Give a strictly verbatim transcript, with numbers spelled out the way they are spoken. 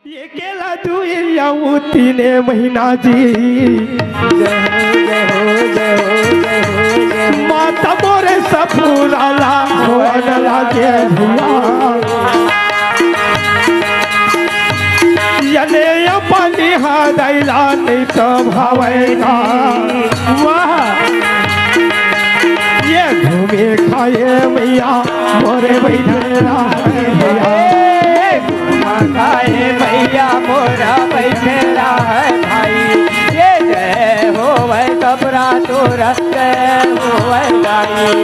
एकेला दुई अउ तीने महीना जी। माता मोरे सपूरा ला होन लागे भैया। यने अपन हृदय ला नहीं तो भावेगा। वाह। ये घूमे खाए मैया मोरे बैठे रहे भैया। खाए मैया मोरा बैठे रहे भाई। ये जय होवे कपरा तोरा जय होवे दाई।